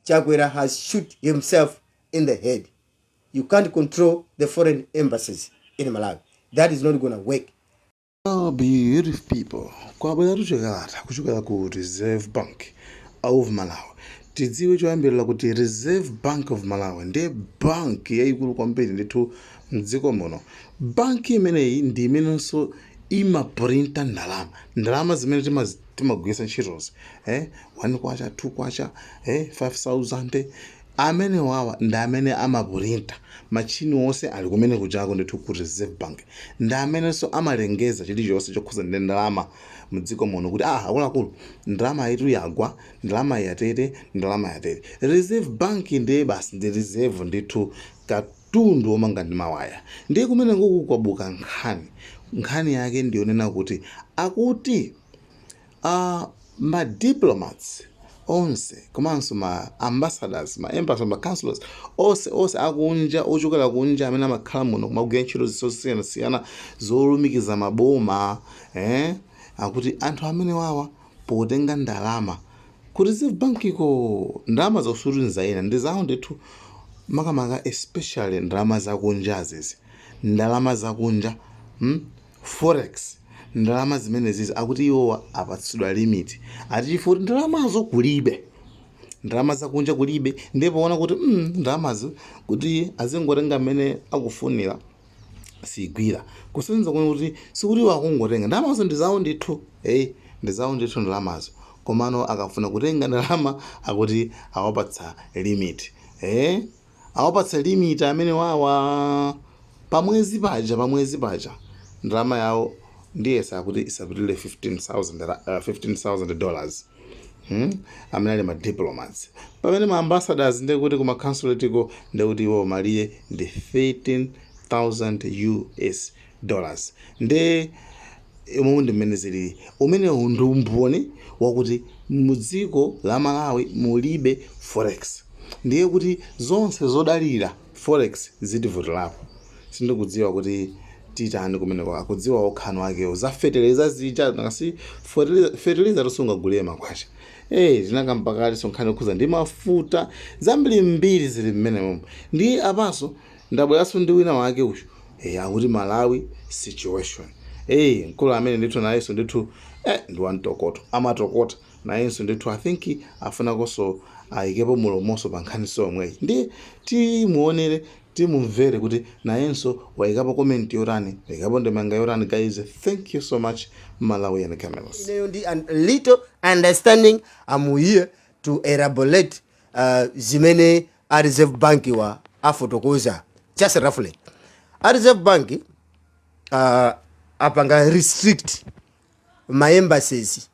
Chakwera has shoot himself in the head. You can't control the foreign embassies in Malawi. That is not gonna work. Oh, beautiful people, kwabwera chikalata kuchokera ku Reserve Bank of Malawi. Tidziwe choyambirira kuti Reserve Bank of Malawi ndiye banki yayikulu kwambiri ndithu mdziko muno. Banki imeneyi ndi imenenso imaprinta ndalama, ndalama zimene timagwiritsa ntchitozi, 1 kwacha, 2 kwacha, 5000. Amene wawa ndi amene amapurinta. Machini onse ali kumene kuchako ndithu ku Reserve Bank. Ndi amenenso amalengeza chilichonse chokhuza ndi ndalama mdziko muno kuti, ah, akuluakulu, ndalama yitu yagwa, ndalama yatere, ndalama yatere. Reserve Bank ndiye basi, ndi reserve ndithu, katundu womanga ndi mawaya. Ndiye kumene kuku kwabuka nkhani. Nkhani yake ndiyonena kuti akuti ma diplomats onse komanso ma ambassadors, ma embassy, ma consuls onse, onse akunja, ochokera kunja amene amakhala muno kumagwira ntchito zosiyanasiyana zolumikiza maboma, akuti anthu amene wawa potenga ndalama ku Reserve Bank iko, ndalama zosuti nzayina, ndi zawo ndithu, makamaka especially ndalama zakunja zizi, ndalama zakunja, Forex, ndalama zimene zizi, akuti iwowa apatsidwa limit. Ati chifukwa ndalamazo kulibe, ndalama zakunja kulibe, ndipo ona kuti ndalamazo kuti azingotenga mmene akufunira sigwira. Kusenza kuona kuti sikuti iwo akungotenga ndalamazo, ndi zawo ndithu, ndi zawo ndithu ndalamazo, komano akafuna kutenga ndalama akuti awapatsa limit, awapatsa limit amene wawa pamwezi paja, pamwezi paja ndalama yawo ndiyesa akuti isapitilire 15,000, $15,000, Amene ali ma diplomats. Pamene ma ambassadors, ndekuti kuma consulate ko, ndekuti iwo malire ndi 13,000 US dollars. Nde umu ndi mmene zilili. Umenewu ndi umboni wakuti mudziko la Malawi mulibe forex. Ndiye kuti zonse zodalira forex zitivutirapo. Sindikudziwa kuti titani kumeneko, akudziwa okhano akewo. Za feteleza zija nakasi, feteleza tosungagulire makwacha. Tinakamba kale sonkhani okhuza ndi mafuta, zambirimbiri zili mmene momwe. Ndi apanso ndabweranso ndi wina wake uyu, akuti Malawi situation. Mkulu amene ndithu nayenso ndithu ndi wamtokoto, amatokota nayenso ndithu. I think afunakonso ayikepo mulomonso pa nkhaniso yomweyi. Ndi timuonere, timumvere kuti nayenso wayikapo comment yotani, wayikapo ndemanga yotani. Guys, thank you so much. Malawian Cameras. Ineyo ndi little understanding, I'm here to elaborate zimene a Reserve Bank wa afotokoza. Just roughly, a Reserve Bank apanga restrict ma embassies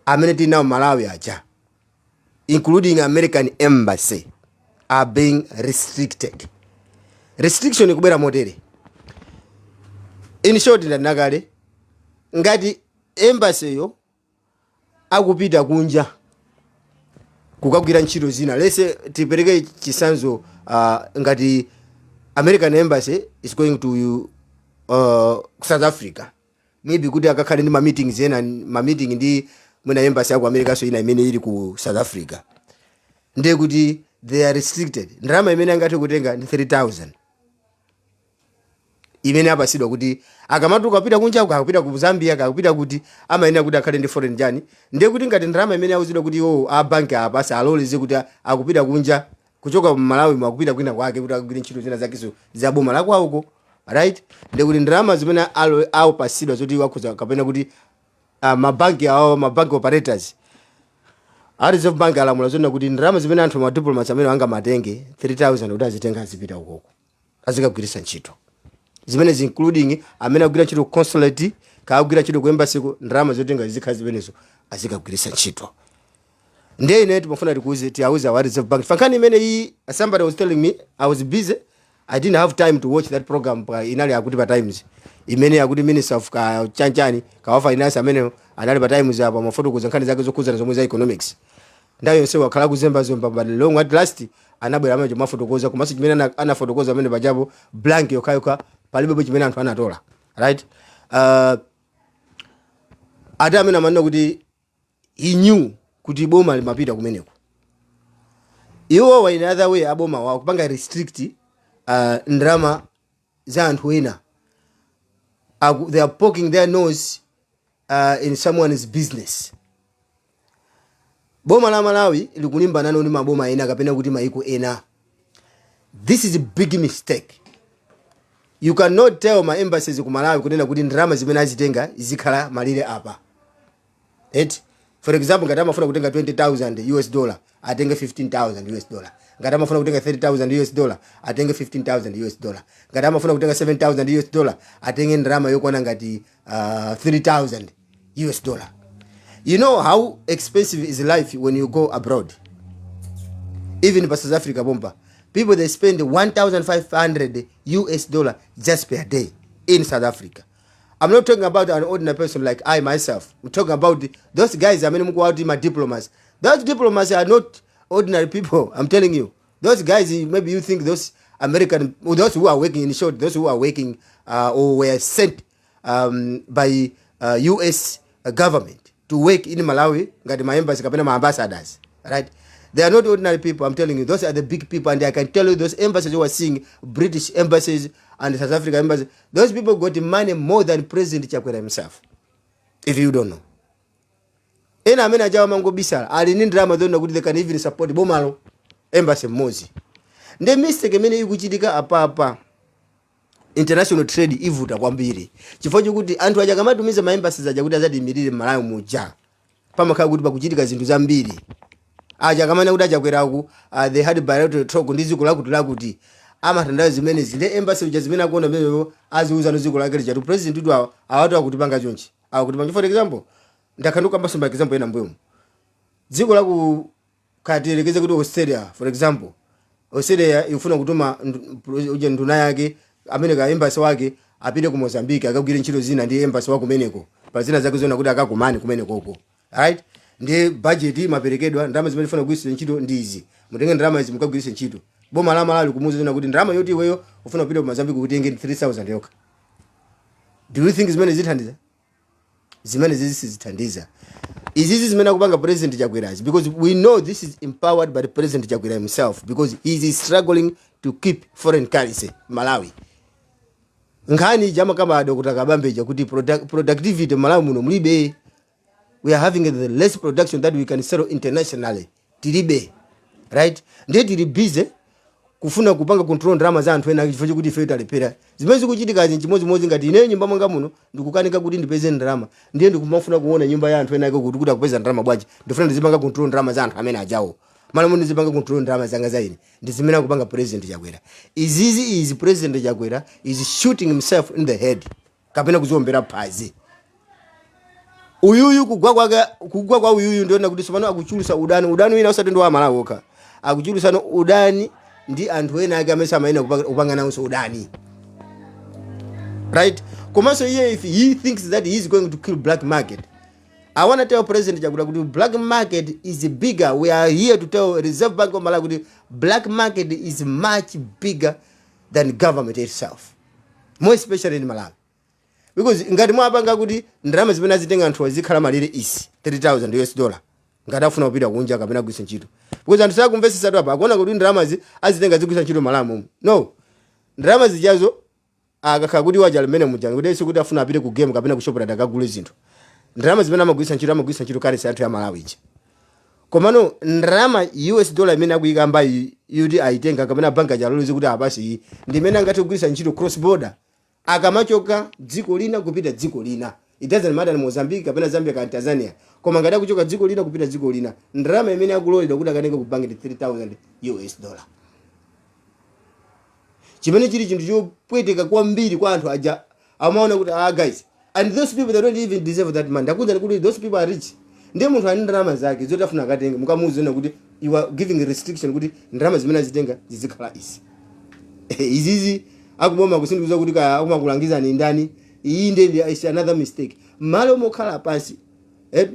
amene tili nawo Malawi aja, including American Embassy, are being restricted. Restriction ikubwera motere. In short, ndanakale ngati embassy yo akupita kunja kukagwira ntchito zina, lese tipereke chisanzo, ngati American Embassy is going to South Africa, maybe kuti akakhale ndi ma meetings ena, ma meeting ndi mwina embassy yaku America so ina imene ili ku South Africa, ndiye kuti they are restricted. Ndalama imene angathe kutenga ndi 3000 imene apasidwa kuti akamatuka kupita kunja, akupita ku Zambia, akupita kuti, amayenera kuti akhale ndi foreign chani. Ndiye kuti ngati ndalama imene auzidwa kuti iwo a banki apasa aloleze kuti akupita kunja, kuchoka Malawi akupita kwina kwake kuti akagwire ntchito zina zakezo za boma lakwawoko, right? Ndiye kuti ndalama zimene apasidwa zoti wakhuza kapena kuti mabanki awo, mabanki operators, a Reserve Bank alamula zona kuti ndalama zimene anthu ma diplomats amene angamatenge 3000 kuti azitenga, azipita ukoko, azikagwiritsa ntchito zimene, including amene agwira ntchito ku consulate, kaagwira ntchito ku embassy ku, ndalama zotenga zizikhala zimenezo, azikagwiritsa ntchito. Ndiye ine timafuna tikuuze, tiauze our Reserve Bank fankhani imene iyi. Somebody was telling me, I was busy, I didn't have time to watch that program pa inali akuti pa Times imene akuti minister of ka chanchani ka finance amene anali pa Times apo amafotokoza nkhani zake zokhuzana zomwe za economics. Ndayo yonse wakhala kuzembazemba, but long at last anabwera amene mafotokoza. Komanso chimene anafotokoza amene pajapo blank yokhayokha, palibepo chimene anthu anatola, right? Ati amene amanena kuti he knew kuti boma limapita kumeneko. Iwowa, in other way, aboma wawo kupanga restrict ndalama za anthu ena. They are poking their nose in someone's business. Boma la Malawi likulimbana nano ndi maboma ena kapena kuti maiko ena. This is a big mistake. You cannot tell ma embassies ku Malawi kunena kuti ndalama zimene azitenga zikhala malire apa, right? For example, ngati amafuna kutenga 20,000 US dollar, atenge 15,000 US dollar. Ngati amafuna kutenga 30,000 US dollar, atenge 15,000 US dollar. Ngati amafuna kutenga 7,000 US dollar, atenge ndalama yokwana ngati 3000 US dollar. You know how expensive is life when you go abroad? Even pa South Africa bomba, people, they spend 1500 US dollar just per day in South Africa. I'm not talking about an ordinary person like I myself. I'm talking about those guys amene mukuwati ma diplomats. Those diplomats are not ordinary people, I'm telling you. Those guys, maybe you think those American, those who are working, in short, those who are working or were sent by US government to work in Malawi ngati ma embassy kapena ma ambassadors, right? They are not ordinary people, I'm telling you. Those are the big people, and I can tell you those embassies you are seeing, British embassies and South Africa embassies, those people got money more than President Chakwera himself, if you don't know. Ena amene ajawa mangobisala ali ndi ndalama zona kuti they can even support bomalo, embassy mmodzi. Ndi mistake imene ikuchitika apapa. International trade ivuta kwambiri chifukwa chokuti anthu aja akamatumiza ma embassies aja kuti azatiyimirire m'Malawi muja, pamakhala kuti pakuchitika zinthu zambiri. Aja akamana kuti achakweraku, they had bilateral talk ndi dziko lakuti lakuti, amatandazo zimenezi ndi embassy uja zimene akuona pamenepo, aziuza dziko lake lija kuti president uti awa awatu akutipanga chonchi, akutipanga. For example, ndakhala ndikukambanso ma example ena mbuyomu. Dziko laku katiyerekeze kuti Australia, for example, Australia ikufuna kutuma uje nduna yake amene ka embassy wake apite ku Mozambique akagwire ntchito zina ndi embassy wa kumeneko pa zina zake zona kuti akakumane kumenekoko, right? Ndi budget imaperekedwa, ndalama zimene ifuna kugwiritsa ntchito ndi izi, mutenge ndalama izi mukagwiritse ntchito. Boma la Malawi kumuuza zona kuti ndalama yoti iweyo ufuna kupita ku Mozambique kutenge ndi 3000 yokha. Do you think zimene zithandiza? Zimene zizi sizithandiza. Izizi zimene akupanga President Chakwerazi, because we know this is empowered by the President Chakwera himself, because he is struggling to keep foreign currency Malawi. Nkhani ija amakamba Dr. Kabambeja kuti productivity Malawi muno mulibe. We are having the less production that we can sell internationally, tilibe, right? Ndiye tili busy kufuna kupanga control ndalama za anthu ena chifukwa chokuti ife talephera. Zimene zikuchitikazi chimodzimodzi ngati ineyo nyumba mwanga muno ndikukanika kuti ndipeze ndalama, ndiye ndikumafuna kuona nyumba ya anthu ena ake kuti akupeza ndalama bwanji. Ndifuna ndizipanga control ndalama za anthu amene ajawo malo ndizipanga control ndalama zanga za ine. Ndi zimene akupanga President Chakwera izizi. Izi President Chakwera is shooting himself in the head kapena kuziombera phazi. Uyuyu kugwa kwake, kugwa kwa uyuyu, ndiona kuti sopano akuchulusa udani, udani wina usati ndi wa Malawi okha. Akuchulusano udani ndi anthu ena ake amene samayenera kupanga nawonso udani, right? Komanso iye, if he thinks that he is going to kill black market, I want to tell President Chakwera kuti black market is bigger. We are here to tell Reserve Bank of Malawi kuti black market is much bigger than government itself, more especially in Malawi, because ngati mwapanga kuti ndalama zimene azitenga anthu azikhala malire isi 30,000 US dollar ngati afuna kupita kunja kapena kugwiritsa ntchito, because anthu sakumvetsetsa apa, akuona kuti ndalamazi azitenga zigwiritsa ntchito Malawi momo. No, ndalama zijazo akakhala kuti waja limene muja kuti isi kuti afuna apite ku Game kapena ku Shoprite akagule zinthu, ndalama zimene amagwiritsa ntchito, amagwiritsa ntchito currency yathu ya Malawi ija. Komano ndalama US dollar imene akuyikamba yuti ayitenga kapena banka jaloleze kuti apasi iyi, ndi imene angathe kugwiritsa ntchito cross border akamachoka dziko lina kupita dziko lina. It doesn't matter ni Mozambique kapena Zambia kapena Tanzania, koma ngati akuchoka dziko lina kupita dziko lina, ndalama imene akuloledwa kuti akatenge ku banki ndi 3000 US dollar, chimene chili chinthu chopweteka kwambiri kwa anthu aja amaona kuti, ah guys, and those people, they don't even deserve that money. Ndakuwuzani kuti those people are rich. Ndiye munthu ali ndalama zake zoti afuna akatenge, mukamuuzena kuti you are giving a restriction kuti ndalama zimene azitenga zizikhala izi izizi. Akuboma kusindikiza kuti kaya akumakulangizani ndani. Iyi ndiye is another mistake. Malo mokhala pansi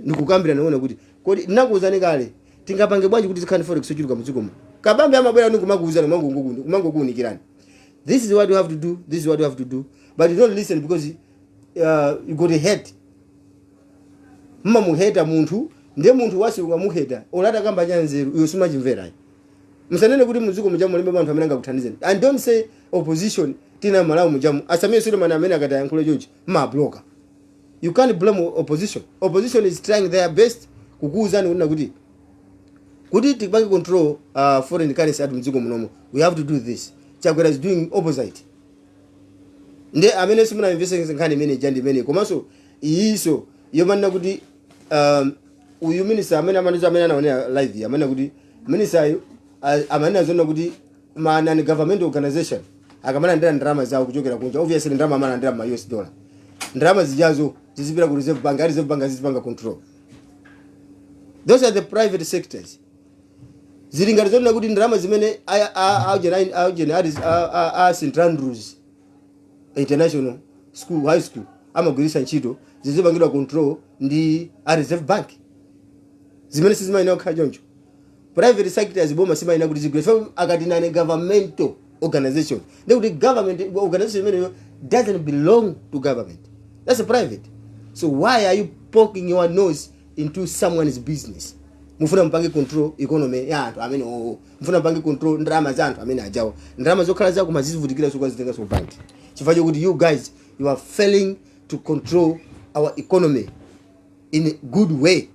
ndikukambira naona kuti kodi ndinakuwuzani kale tingapange bwanji kuti zikhale forex yochuluka mdziko muno. Kabambe amabwera ndi kumakuwuzani, kumangokuwunikirani, this is what you have to do, this is what you have to do, but you don't listen because you got a hate. Mmamuheta munthu, ndiye munthu wasi ukamuheta olata kamba cha nzeru iwe sumachimverayi. Musanene kuti muziko mujamu mulibe anthu amene angakuthandizeni. And don't say opposition tina Malawi mujamu. A Sameer Suleman amene akati ayankhule chonchi mabloka. You can't blame opposition. Opposition is trying their best kukuwuzani kunena kuti tipange control foreign currency atu mdziko munomo, we have to do this. Chakwera is doing opposite. Nde amene simunamvese nkhani imene ija ndi imene. Komanso iyiso yomanena kuti uyu minister amene amanizo amene anaonera live, amene kuti minister yu amanena zona kuti ma non government organization akamalandira ndalama zawo kuchokera kunja, obviously ndalama amalandira ma US dollar, ndalama zijazo zizipita ku Reserve Bank, a Reserve Bank azizipanga control. Those are the private sectors. Zili ngati zonena kuti ndalama zimene a St Andrews International School, High School amagwiritsa ntchito zizipangidwa control ndi a Reserve Bank, zimene sizimayenera kukhala choncho. Private sectors, boma simayenera kuti zigwire. So akati non governmental organization, ndikuti government organization imeneyo doesn't belong to government. That's a private. So why are you poking your nose into someone's business? Mufuna mpange control economy ya anthu amene oo, mufuna mpange control ndalama za anthu amene ajawo, ndalama zokhala zako mazizivutikira sokazitenga so bank, chifukwa chokuti you guys, you are failing to control our economy in a good way.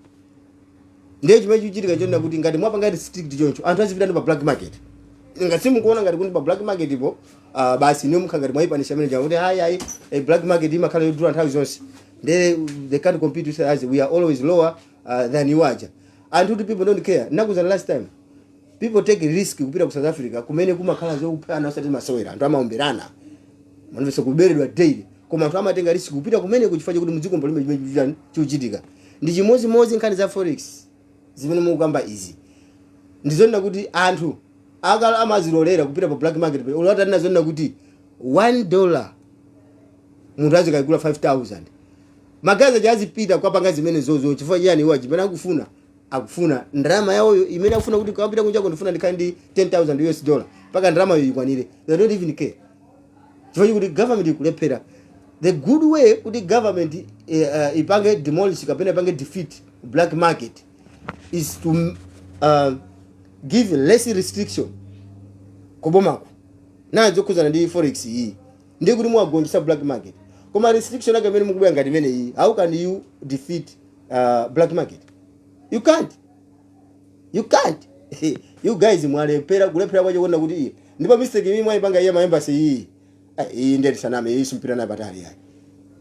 Ndiye chimene chikuchitika chonena kuti ngati mwapanga restrict choncho, anthu azipita ndi pa black market. Ngati simukuona ngati kuti pa black market ipo, basi niyo mukha ngati mwayipanisha amene chakuti hayi hayi, black market imakhala yodula nthawi zonse, they can't compete with us, we are always lower than you aja. Anthu kuti people don't care. Nakuza last time, people take risk kupita ku South Africa kumene kumakhala zokuphana osati masewera, anthu amaomberana manifesto, kuberedwa daily, koma anthu amatenga risk kupita kumene kuchifukwa chakuti mudziko palibe chimene chikuchitika. Ndi chimodzimodzi nkhani za forex zimene mukukamba izi. Ndizonena kuti anthu akala amazilolera kupita pa black market ulota tinazonena kuti $1 munthu azikayigula 5000, magazi aja azipita kukapanga zimene zozo. Chifukwa chiyani? Iwo chimene akufuna, akufuna ndalama yawoyo imene akufuna kuti kapita kunjako, ndifuna ndikhale ndi 10,000 US dollar mpaka ndalama yo ikwanire. They don't even care chifukwa chikuti government ikulephera. The good way kuti government ipange demolish kapena ipange defeat black market is to give less restriction kubomako nayo zokhuzana ndi forex iyi, ndiye kuti muwagonjetsa black market. Koma restriction yake imene mukubwera ngati imene iyi, how can you defeat black market? You can't, you can't. You guys mwalephera. Kulephera kwacho kuona kuti iye ndipo mistake imwe mwayipanga iye ma embassy iyi. Ah, iyi ndiye tisaname, iyi simpira nayo patali yayi,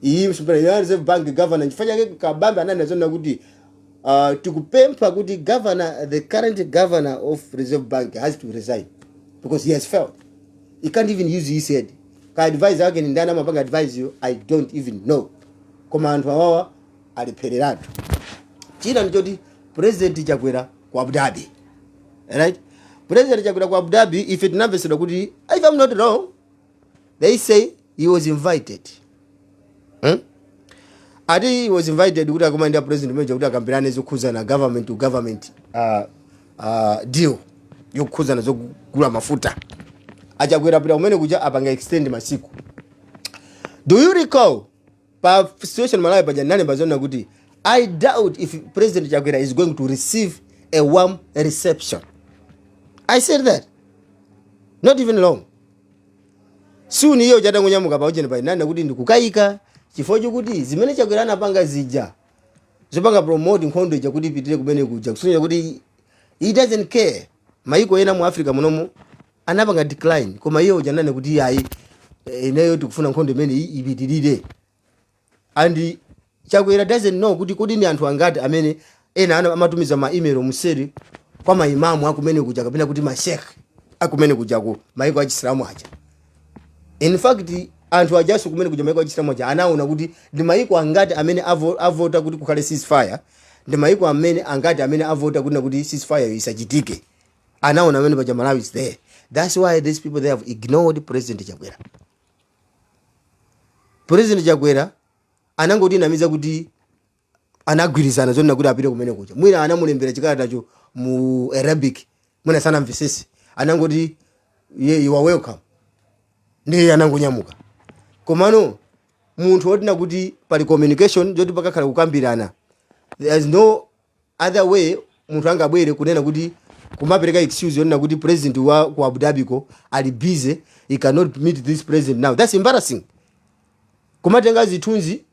iyi simpira ya Reserve Bank governor. Chifukwa chake Kabambe anani azona kuti tikupempha kuti governor, the current governor of Reserve Bank has to resign because he has failed. He can't even use his head. Ka advisor ake ni ndani amapanga advise you? I don't even know. Koma anthu awawa alephereratu. China ndichoti President Chakwera ku Abu Dhabi, right? President Chakwera ku Abu Dhabi, ife tinamvesedwa kuti, if I'm not wrong, they say he was invited, Ati he was invited kuti akumane ndi president manager kuti akambirane zokhuzana government to government deal yokhuzana zogula mafuta. Achakwera pita kumene kuja, apanga extend masiku. Do you recall pa situation Malawi paja nalemba zona kuti I doubt if President Chakwera is going to receive a warm reception? I said that not even long soon iyo chatangonyamuka paucheni pa nani kuti ndikukayika chifukwa chokuti zimene Chakwera anapanga zija zopanga promote nkhondo ija kuti ipitire kumene kuja, kusonyeza kuti he doesn't care. Maiko ena mu Africa munomu anapanga decline, koma iye uja nane kuti ayi, ineyo tikufuna nkhondo imene ipitirire. And Chakwera doesn't know kuti kodi ni anthu angati amene ena amatumiza ma email museri kwa maimamu akumene kuja kapena kuti mashekh akumene kuja ku maiko achisilamu aja. In fact, anthu ajaso kumene kuja, maiko achisilamu aja, anaona kuti ndi maiko angati amene avota kuti kukhale ceasefire, ndi maiko amene angati amene avota kuti nakuti ceasefire isachitike. Anaona amene paja Malawi is there. That's why these people, they have ignored President Chakwera. President Chakwera anangoti inamiza kuti anagwirizana zonena kuti apite kumene kuja. Mwina anamulembera chikalatacho mu Arabic, mwina sanamvesese, anangoti, "Yeah, you are welcome," ndiye anangonyamuka. Komano munthu wotina kuti pali communication yoti pakakhala kukambirana, there is no other way munthu angabwere kunena kuti Kumapereka excuse yonena kuti president wa ku Abu Dhabi ko ali busy, he cannot meet this president now. That's embarrassing. Kumatenga zithunzi.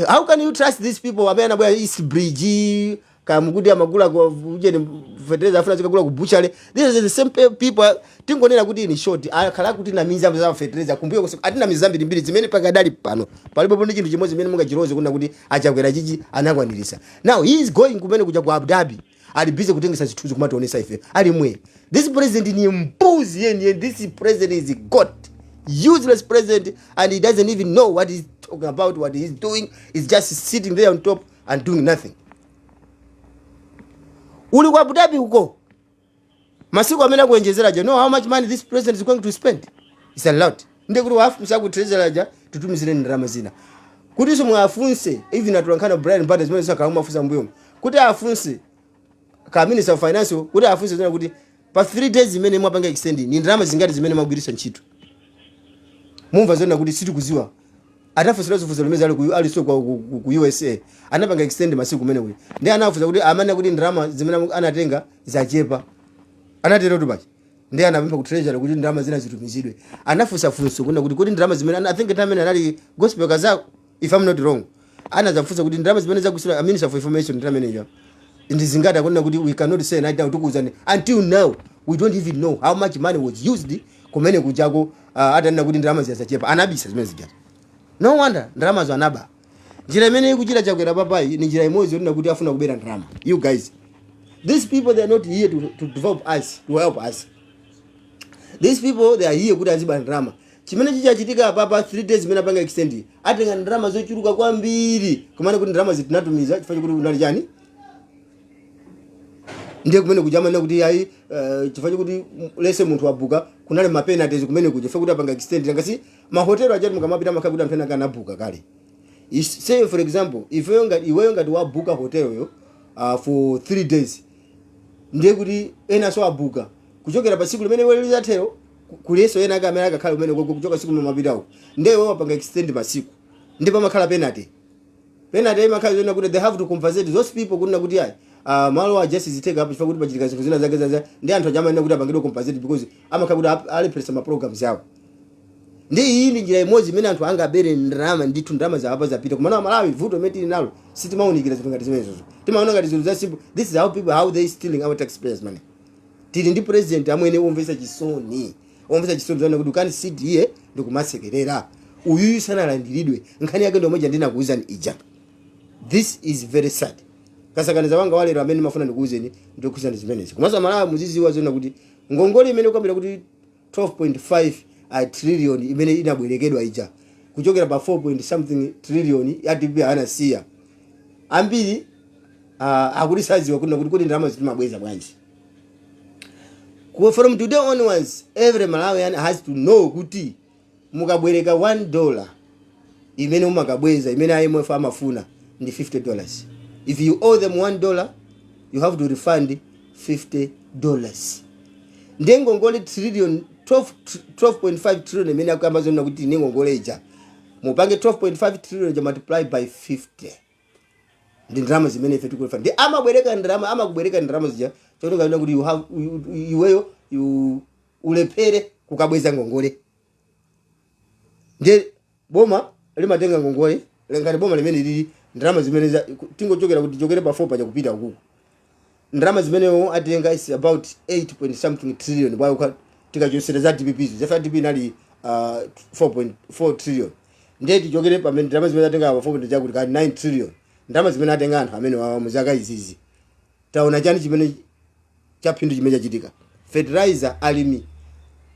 How can you trust these people amene anabwera East Bridge kamukuti amagula ujeni fertilizer, afuna zikagula ku butchery? These are the same people. Tingonena kuti in short, akhala kuti namiza za fertilizer kumbuyo kose, atinamiza mbirimbiri zimene pakadali pano palipo ndi chinthu chimodzi zimene mungachiloze kuna kuti achakwera chichi anakwanirisa. Now he is going kumene kuja ku Abu Dhabi, ali busy kutengesa zithunzi kumationesa ife ali mwe. This president ni mbuzi yeni. This president is god useless president and he doesn't even know what he's talking about, what he's doing. He's just sitting there on top and doing nothing. Uli ku Abu Dhabi uko masiku amene akuenjezera, you know how much money this president is going to spend? It's a lot. Ndiye kuti wafunsa ku treasury ja, tutumizire ndalama zina kuti mwafunse. Even atolankhani Brian Banda zimene zakhala mafunsa mbuyomu kuti afunse ka Minister of Finance, kuti afunse zina kuti pa 3 days imene mwapanga extend, ni ndalama zingati zimene mwagwiritsa ntchito? Mumva zona kuti sitikuziwa. Anafunsira zifunso limene ali ku aliso ku USA, anapanga extend masiku kumene kuja, ndi anafunsa kuti amene kuti ndalama zimene anatenga zachepa, anatero tupachi. Ndi anapempha ku treasury kuti ndalama zina zitumizidwe. Anafunsa funso kuna kuti ndalama zimene, I think nthawi imene anali Gospel Kazako, if I'm not wrong, anazafunsa kuti ndalama zimene zakusira Minister for Information nthawi imeneyo ndi zingati? Akunena kuti we cannot say right now, tikuwuzani. Until now we don't even know how much money was used kumene kujako. Atanena kuti ndalama ziyazachepa, anabisa zimene zijazo. No wonder ndalamazo anaba. Njira imene ikuchita Chakwera papayi ni njira imodzi yonena kuti afuna kubera ndalama. You guys, these people, they are not here to develop us, to help us. These people, they are here kuti aziba ndalama. Chimene chichachitika papa, 3 days imene apanga extend, atenga ndalama zochuluka kwambiri kumene kuti ndalama zitinatumiza chifukwa chokuti kunali chani. Ndiye kumene kuja amene kuti ayi, chifukwa chokuti lese munthu wabuka, kunali ma penalties kumene kuja chifukwa kuti apanga extend. Ngasi mahotelo achati mukamapita makhala kuti anthu ena akanabuka kale. Say for example, ifeyo ngati iweyo ngati wabuka hoteloyo for 3 days, ndiye kuti ena so abuka kuchokera pa tsiku limene iwe lizathero, kuliso ena ake amene akakhala kumene koko kuchoka tsiku limene mapitawo. Ndiye iwe wapanga extend masiku, ndipo pamakhala penalty. Penalty imakhala zona kuti they have to compensate those people, kunena kuti ayi, malo a just ziteka apo chifukwa kuti pachitika zinthu zina zake zaza, ndi anthu aja kuti apangidwe compensate because amakhala kuti alepheresa ma programs yawo. Ndi iyi ndi njira imodzi imene anthu angabere ndalama ndithu. Ndalama zawapa zapita kumana Malawi. Vuto imene tili nalo, sitimaunikira zinthu ngati zimenezozo, timaona ngati zinthu za simple. This is how people, how they stealing our taxpayers' money. Tili ndi president amwene omvetsa chisoni, omvetsa chisoni zona kuti you can't sit here ndikumasekerera. Uyuyu sanalandiridwe, nkhani yake ndomweja ndinakuwuzani ija. This is very sad. Kasakaniza wanga walero amene mafuna ndikuwuzeni ndikuwuzani zimenezi. Komanso Malawi muziziwa zona kuti ngongole imene kwambira kuti 12.5 trillion imene inabwerekedwa ija kuchokera pa 4 point something trillion ya DPP anasiya, ambiri akuti saziwa kuti ndalama zitimabweza bwanji. From today onwards, every Malawian has to know kuti mukabwereka $1 imene umakabweza, imene IMF amafuna ndi $50. If you owe them $1, you have to refund $50. Ndiye ngongole trillion 12 12.5 trillion imene akuyamba zona kuti ni ngongole ija, mupange 12.5 trillion ja multiply by 50, ndi ndalama zimene ife tikulifa. Ndi amabwereka ndalama, amakubwereka ndalama zija cholinga kuti you have iweyo you ulephere kukabweza ngongole. Ndiye boma limatenga ngongole ngati boma limene lili ndalama zimene tingochokera kuti tichokere pa 4 paja kupita ukuku, ndalama zimenewo atenga is about 8 point something trillion. Bwayo tikachosera za DPP, za DPP inali 4.4 trillion. Ndiye tichokere pamene ndalama zimene atenga pa 4 point chakuti kali 9 trillion, ndalama zimene atenga anthu amene wawa muzaka izizi, taona chani chimene chaphindu chimene chachitika? Fertilizer, alimi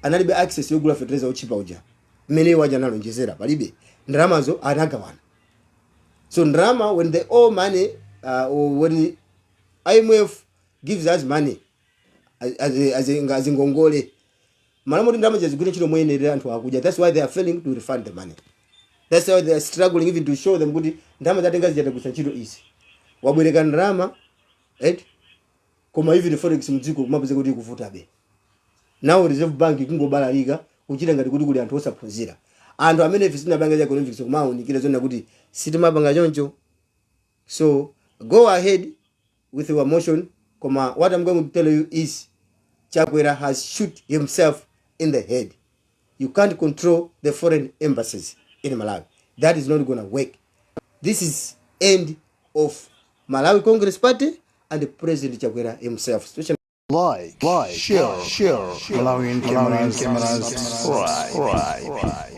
analibe access yogula fertilizer ochipa uja mmene waja analonjezera, palibe. Ndalamazo anagawana. So ndalama, when they owe money, or when IMF gives us money as a ngongole, malamu kuti ndalama zigwire ntchito moyenerera, anthu akudya. That's why they are failing to refund the money. That's why they are struggling even to show them kuti ndalama zatenga zijatagwisa ntchito izi. Wabwereka ndalama, right? Koma even forex mdziko kumapeza kuti ikuvutabe. Now Reserve Bank kungobalalika, kuchita ngati kuti kuli anthu osaphunzira, anthu amene ife sitinapanga za economics, kumawunikira zona kuti sitimapanga choncho. So go ahead with your motion. Koma what I'm going to tell you is Chakwera has shoot himself in the head. You can't control the foreign embassies in Malawi. That is not going to work. This is end of Malawi Congress Party and President Chakwera himself. Especially Like, share, share, Malawian cameras, subscribe.